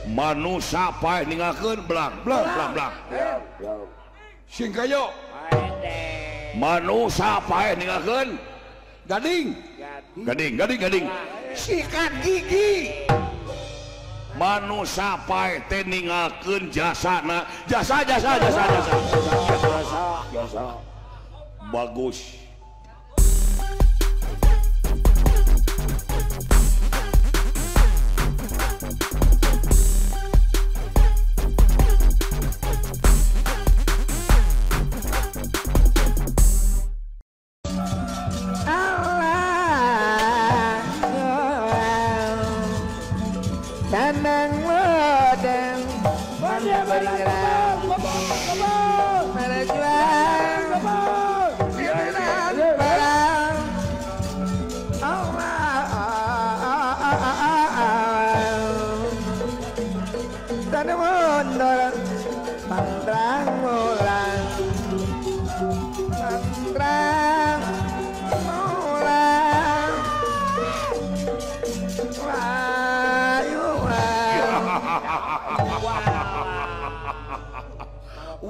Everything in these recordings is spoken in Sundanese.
Manusa paeh ninggalkeun belang belang belang belang. Sing kayo. Manusa paeh ninggalkeun gading. Gading gading gading. Sikat gigi. Manusa paeh teh ninggalkeun jasana. Jasa jasa jasa jasa. Jasa. Bagus.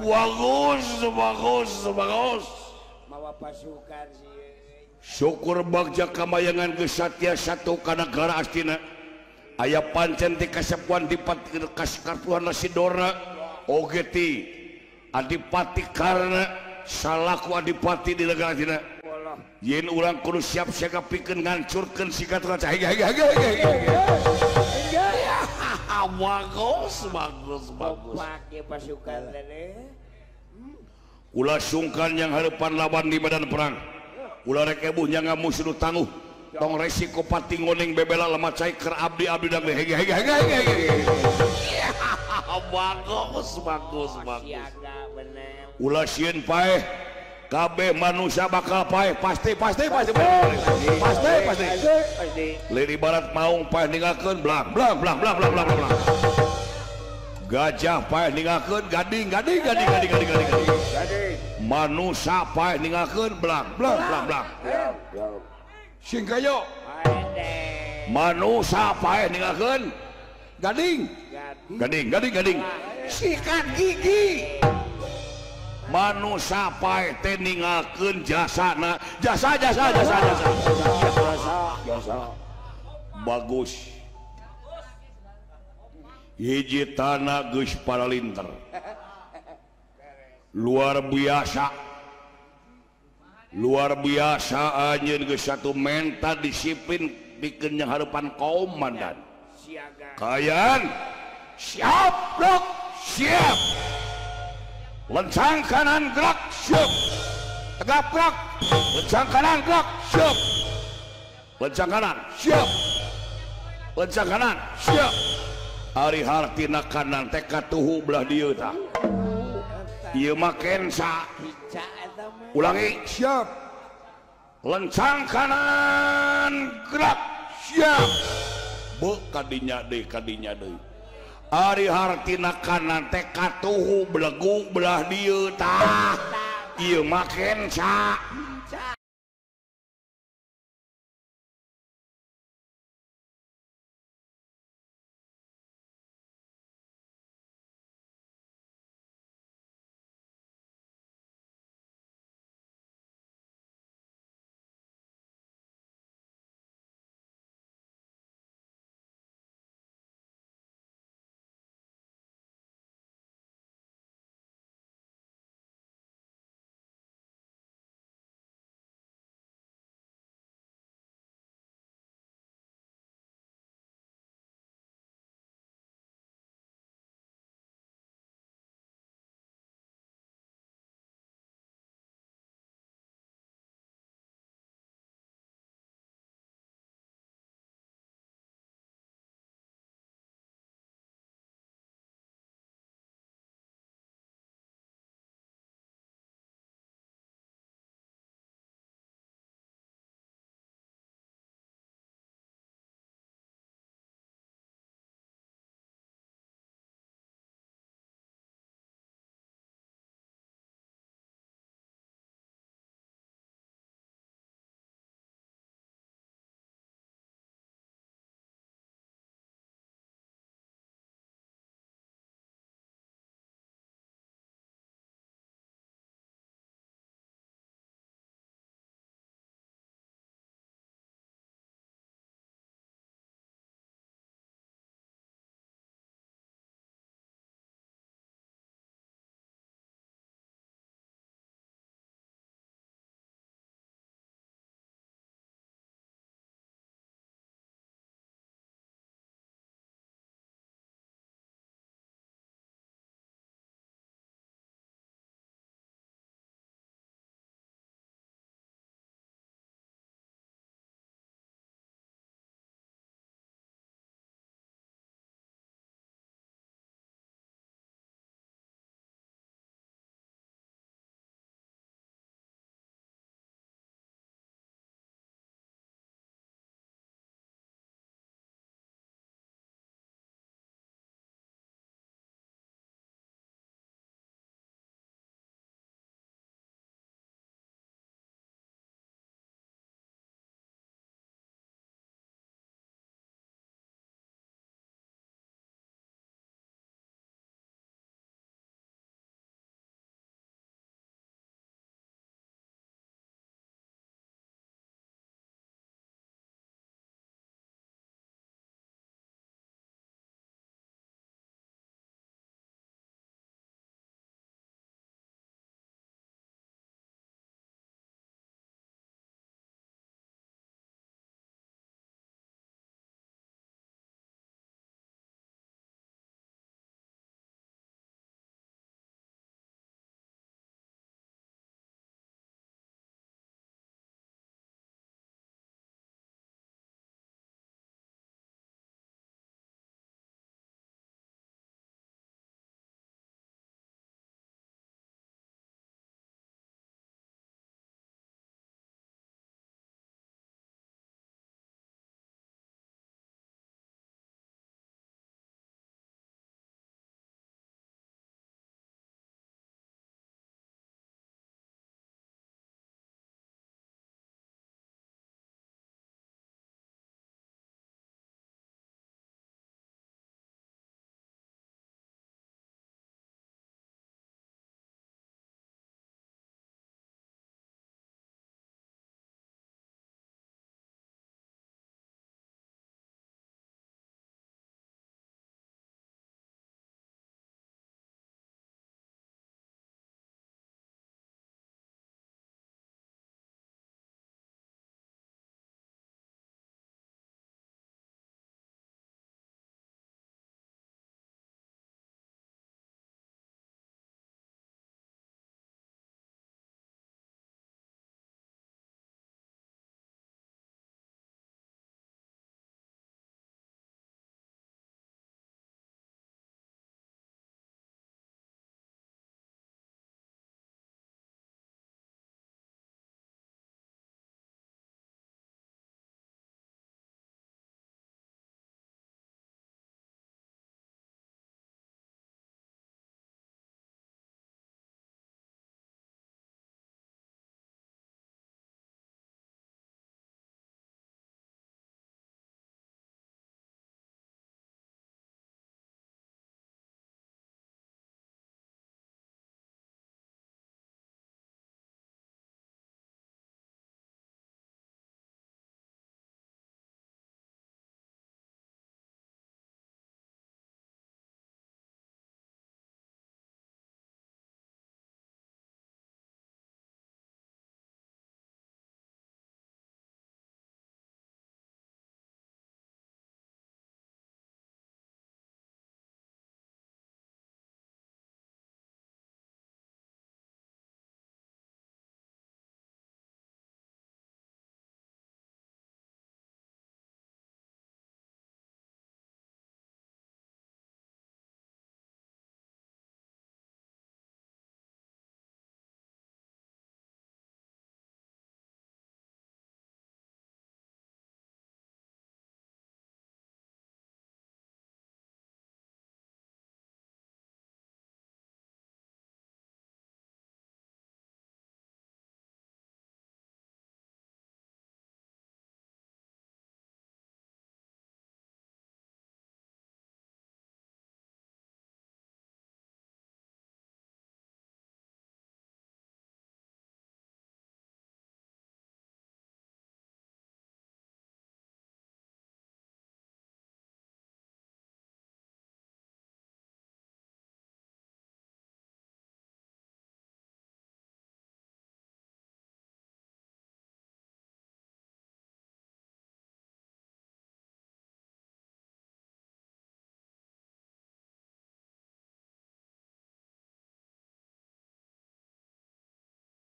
Bagus, bagus, bagus. Syukur bagja kamayangan gesatya satu kanagara astina. Aya pancen ti kasepuhan dipati kaskartuan Sidorna oge ti Adipati Karna salaku adipati di negara astina. Yen urang kudu siap siaga pikeun ngancurkeun sikat kaca. Bagus, bagus, bagus. Ulah sungkan yang harapan lawan di medan perang. Ulah rek ebuh nyanga musuh nu tangguh. Tong resiko pati ngoning bebela lemah cai ker abdi abdi dang hege hege hege hege. Bagus, bagus, bagus. Ulah sieun paeh. Kabeh manusia bakal paeh pasti pasti pasti pasti pasti. Liri barat maung paeh ninggalkeun belang belang belang belang belang belang belang. Gajah paeh ninggalkeun gading gading gading gading gading gading gading. Manusa paeh ninggalkeun belang belang belang belang. Sing kayo. Manusa paeh ninggalkeun gading gading gading gading. Sikat gigi. Manusa paeh teh ninggalkeun jasana. Jasa jasa jasa jasa. Jasa. Bagus. Hiji tanah geus paralinter. Luar biasa. Luar biasa anjeun geus satu menta disiplin pikeun yang harapan komandan. Kayan siap blok siap. Lencang kanan gerak siap. Tegap gerak. Lencang kanan gerak siap. Lencang kanan siap. Lencang kanan siap. Ari hartina kanan teh katuhu belah dieu tah. Ieu mah kensa. Ulangi siap. Lencang kanan gerak siap. Beuh kadinya deui kadinya deui. Ari hartina kanan teh katuhu belegu belah dieu tah. Ieu mah kensa.